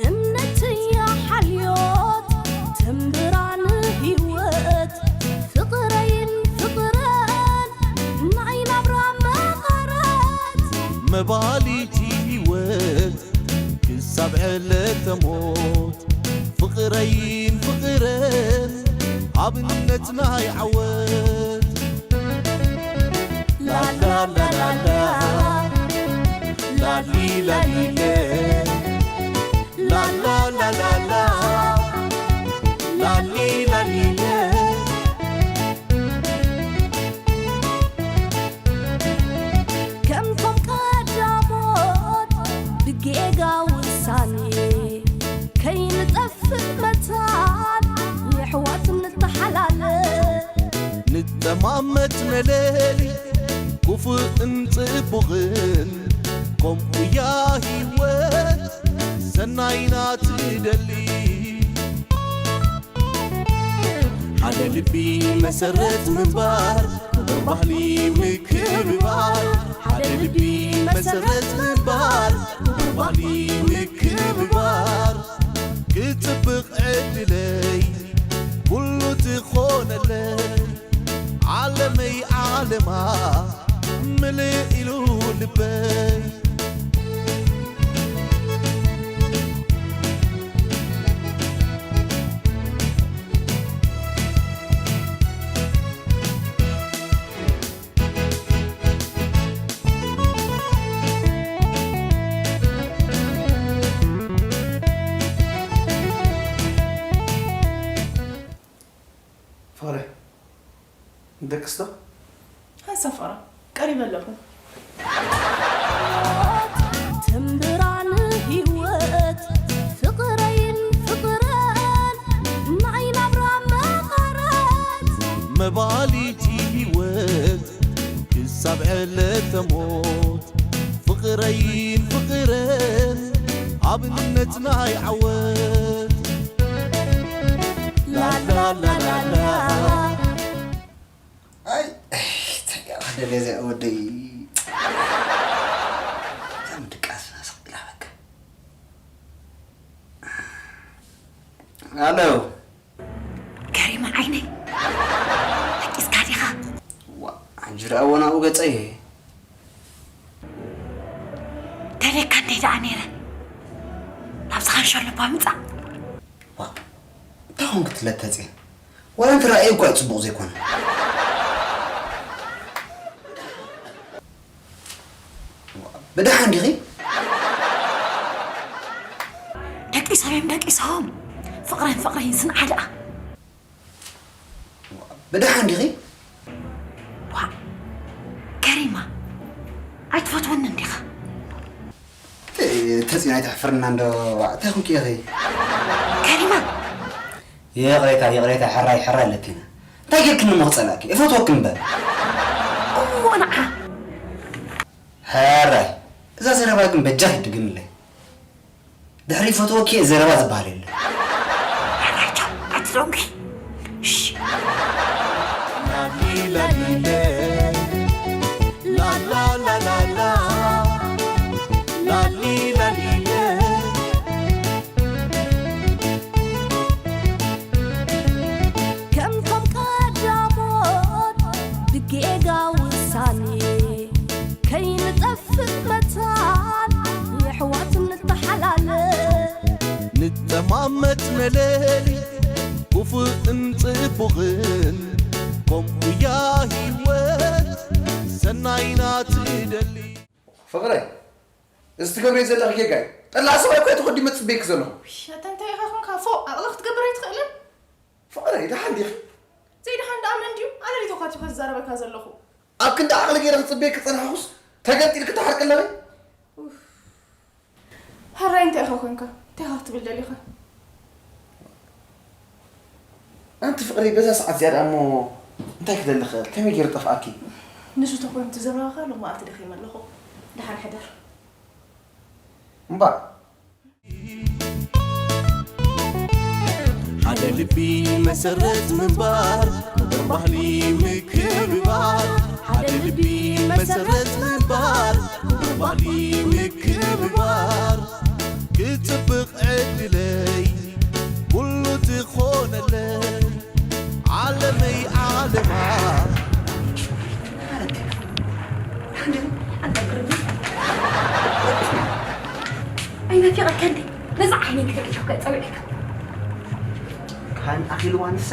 እምነትያ ሓልዮት ትንብራን ህይወት ፍቕረይን ፍቕረን ናይ ናብራ መቐረት መባሊቲ ህይወት ክሳብ ዕለተ ሞት ፍቕረይን ፍቕረን ኣብነት ናይ ዓወት ላላላላላ ላሊ ላሊለ ላላላላላ ላሊ ላሊለ ከምቶም ቀዳሞት ብጌጋ ውሳኔ ከይንጠፍእ መታን የሕዋት ንተሓላለ ንጠማመት ነለሊ ክፉእን ጽቡቕን ከምኡያ ህይወት ሰናይና ትደሊ ሓደ ልቢ መሰረት ምንባር ክቡር ባህሊ ምክብባር ሓደ ልቢ መሰረት ምንባር ክቡር ባህሊ ምክብባር ክጽብቕ ዕድለይ ኩሉ ትኾነለይ ዓለመይ ዓለማ ምልእ ኢሉ ልበይ ፍቕረ ንደቅስ ዶ? ሓንሳብ ፍቕረ ቀሪበ ኣለኹ። ትንብራን ህይወት ፍቕረይን ፍቕረን ናይ ናብራ መቐረት መባሊቲ ህይወት ክሳብ ዕለተ ሞት ፍቕረይን ፍቕረን ኣብነት ናይ ዓወት ላላላላላ ኣይ ተጋራ ደገዘ ወደይ ዛም ድቃስ ናስቕ ኢላ በቃ ኣሎ ከሪማ ዓይነይ ደቂስካ ዲኻ? ዋ ሕጂ ደኣ ወናኡ ገጸይ ደልየካ እንተይ ደኣ ነይረ ናብዚ ኻንሸሎ እባ ምጻእ። ዋ እንታይ ኾንክ ትለተጽ ዋላ እንተ ራእየ እኳ እዩ ጽቡቕ ዘይኮነ። ብደሓን ዲኺ? ደቂሶም እዮም ደቂሶም ፍቕረን ፍቕረይን ስንዓ ደኣ ብደሓን ዲኺ? ዋ ከሪማ ኣይትፈትወንን ዲኻ? ተፂና ኣይተሕፍርና እንዶ እንታይ ኹንኪ ኢኺ? ከሪማ ይቕሬታ ይቕሬታ ሕራይ ሕራይ ኣለኪና እንታይ ጌርክኒ እሞ ክፀላእኪ እፈትወኪ እምበር እሞ ንዓ ሕራይ እዛ ዘረባ ግን በጃኺ ድግምለይ ድሕሪ ፈትወኪ እየ ዘረባ ዝበሃል የለን። ኣትሎንኪ ከምቶም ቀዳሞት ብጌጋ ውሳኔ ከይንጠፍ ፍጥመታን የሕዋት ንተሓላለ ንጠማመት መለሊ ክፉእን ጽቡቕን ከምኡያ ህይወት ሰናይና ትደሊ። ፍቕረይ፣ እዚ ትገብርዮ ዘለኺ ጌጋ እዩ። ጠላዕ ሰብኣይ እኮ እየ ተኾዲመ ዝጽበየኪ ዘለኹ። ውይ፣ ኣታ እንታይ ኢኻ ኾንካ ፎእ፣ ዓቕሊ ክትገብር ኣይትኽእልን? ፍቕረይ፣ ደሓን ዲኺ? ዘይደሓን ደኣ መን ድዩ? ኣነ ድዩ ተዃቲፈ ዝዛረበካ ዘለኹ? ኣብ ክንዲ ዓቕሊ ገይረ ክጽበየኪ ዝጸናሕኩስ፣ ተገንጢልኪ ትሓርቂ ኣለኺ? ኡፍ። ሕራይ እንታይ ኢኻ ኮንካ? እንታይ ኢኻ ክትብል ደሊኻ? ኣንቲ ፍቕረይ በዛ ሰዓት እዚኣ ደኣ እሞ እንታይ ክደሊ ክእል? ከመይ ገይሩ ጠፍኣኪ? ንሱ ተኾይኑ ትዘረባኻ ሎም መዓልቲ ደኺመ ኣለኹ። ደሓን ሕደር። እምባእ ሓደ ልቢ መሰረት ምንባር ክቡር ባህሊ ምክብባር ሓደ ልቢ ሰረት ምንባር ምባሊ ምክብባር ክጽብቕ ዕድለይ ኩሉ ትኾነለይ ዓለመይ ዓለማ። ኣይናፊቐካ እንዴ? ነዛ ዓይነይ ክርእየካ ጸዊዐካ። ካን ኣኺልዋ ንሳ።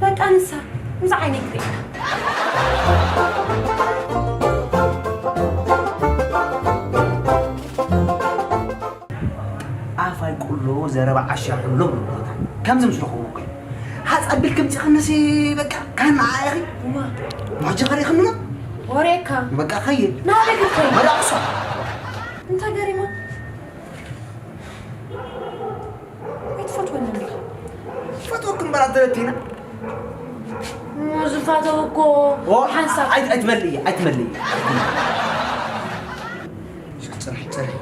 በቃ ንሳ ነዛ ዓይነይ ክርእየካ። ኣፋይ ቁሎ ዘረባ ዓሻ ሕሎ ብሎ ከምዚ ምስ ረኽቦ እኮ እዩ። ሃፅ ኣቢልኪ ምፂኽንሲ በቃ ካን ንዓ ኢኺ። እዋ። ማጀ ኸሪኽንና ወሬካ። በቃ ኸይድ። ናበይ ክትከይድ? መዳቕሶ። እንታይ ገሪማ? ኣይትፈትወኒ እንዲኻ። ፈትወክ እምበር ኣንተለቲና። ዝፋተው እኮ ሓንሳብ። ኣይትመልእ እያ፣ ኣይትመልእ እያ። ጽናሕ፣ ጽናሕ።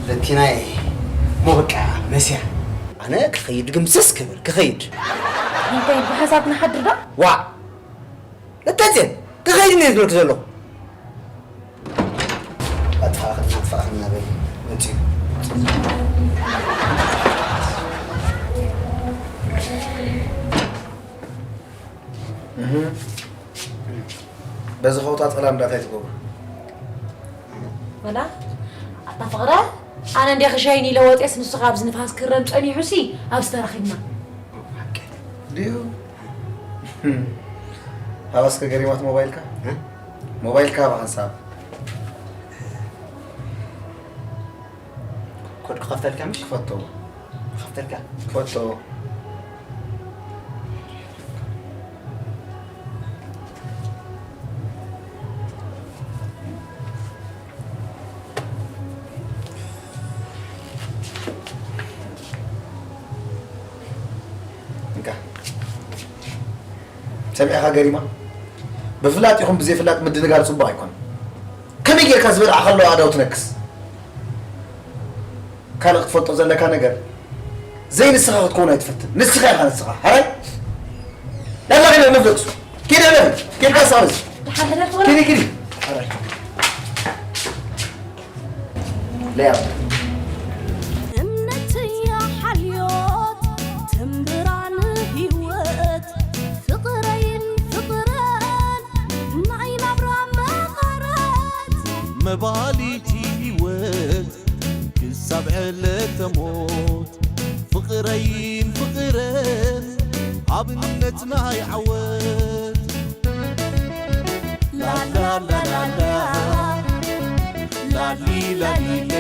ለቲናይ ሞ በቃ መስያ ኣነ ክኸይድ ግምስስ ክብል ክኸይድ እንታይ ብሓሳብ ንሓድር ዶ ዋዕ ለተጼን ክኸይድ እየ ዝብለክ ዘለኹ ኣጥፋእኽና ኣጥፋእኽና በል መፅዩ በዚ ከውጣ ጠላ እንዳታይ ትገብሩ ወላ ኣታ ፍቕረ ኣነ እንደ ክሻይን ኢለ ወጤስ ንሱ ካብ ዝንፋስ ክረም ጸኒሑ ሲ ኣብዚ ተረኺብና ድዩ ሃባስከ ገሪማት ሞባይልካ ሞባይልካ ብሓንሳብ ኮድ ክኸፍተልካ ምሽ ክፈቶ ክኸፍተልካ ክፈቶ ሰሚዕኻ ገሪማ ብፍላጥ ይኹን ብዘይፍላጥ ምድንጋር ፅቡቅ ኣይኮን ከመይ ጌርካ ዝበልዓ ከለዋ ኣዳው ትነክስ ካልእ ክትፈልጦ ዘለካ ነገር ዘይንስኻ ክትከውን ኣይትፈትን ንስኻ ኢኻ ንስኻ ሓራይ ናብዛ ከይደ መፍለጥ ኪደ ለፍ ኪድካ ሳርስ ኪዲ ኪዲ ለያ እምነትያ ሓልዮት ትንብራን ህይወት ፍቕረይን ፍቕረን ንዓይ ናብራ መቐረት መባሊቲ ህይወት ክሳብ ዕለተ ሞት ፍቕረይን ፍቕረን ኣብነት ናይ ዓወት ላላላላላ ላሊ ላሊለ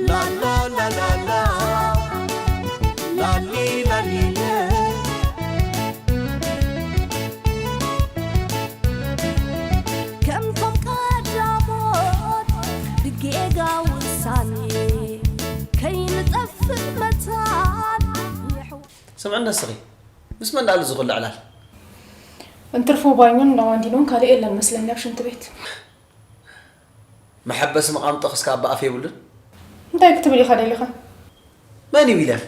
ላላላላላ ላሊ ላሊለ ከምቶም ቀዳሞት ብጌጋ ውሳኔ ከይንጠፍእ መታን ስምዕና እስኺ ምስ መን ዳኣሉ ዝኹሉ ዕላል እንትርፎ ባኞን ላዋንዲኖን ካልእ የለን መስለኒ ኣብ ሽንቲ ቤት መሐበሲ መቓምጦ ክስካ ኣባ ኣፍ የብሉን እንታይ ክትብል ኢኻ ደሊኻ መን እዩ ዊልያም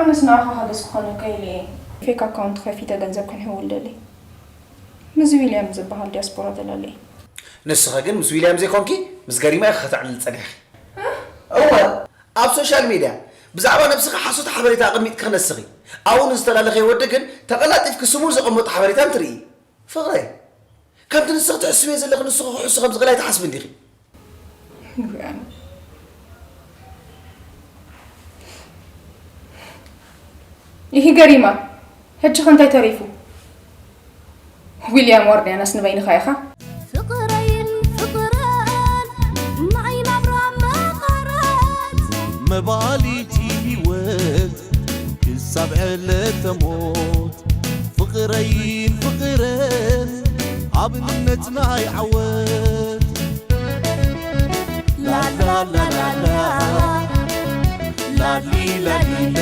ኣነስ ንኣኻ ሓገዝ ክኾነካ ኢለ እየ ፌክ ኣካውንት ከፊተ ገንዘብ ክንሕውል ደሊ ምዚ ዊልያም ዝበሃል ዲያስፖራ ተላለ ንስኸ ግን ምስ ዊልያም ዘይኮንኪ ምስ ገሪማ ኢኻ ከተዕልል ጸኒሕኺ እወ ኣብ ሶሻል ሚድያ ብዛዕባ ነብስኻ ሓሶት ሓበሬታ ኣቐሚጥኪ ክነስኺ ኣብኡ ንዝተላለኸ ወዲ ግን ተቐላጢፍኪ ስሙ ዘቐመጦ ሓበሬታ እንትርኢ ፍቕረይ ከምቲ ንስኺ ትሕስብዮ ዘለኺ ንስኺ ክሕሱ ከም ዝኽእል ኣይትሓስብን ዲኺ ይህ ገሪማ ሕጂ ከ እንታይ ተሪፉ ዊልያም ዋርድያናስ ንበይንኻ ኢኻ ፍቕረይን ፍቕረን ንዓይ ናብራ መቐረት መባሊቲ ህይወት ክሳብ ዕለተ ሞት ፍቕረይን ፍቕረን ኣብነት ናይ ዓወት ላላላላላ ላሊ ላሊለ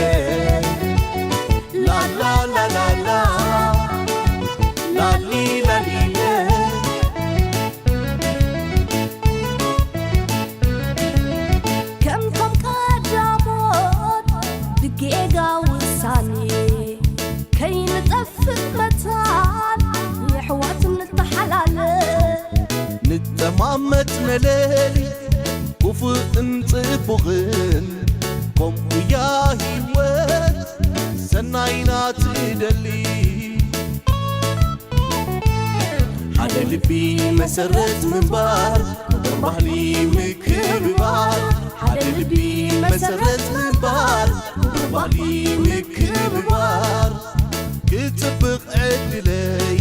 ላላላላላ ላሊ ጌጋ ውሳኔ ከይንጠፍእ መታን የሕዋት ንተሓላለ ንጠማመት መለሊ ክፉእን ጽቡቕን ከምኡያ ህይወት ሰናይና ትደሊ ሓደ ልቢ መሰረት ምንባር ክቡር ባህሊ ምክብባር ሓደ ልቢ መሰረት ምንባር ክቡር ባህሊ ምክብባር ክጽብቕ ዕድለይ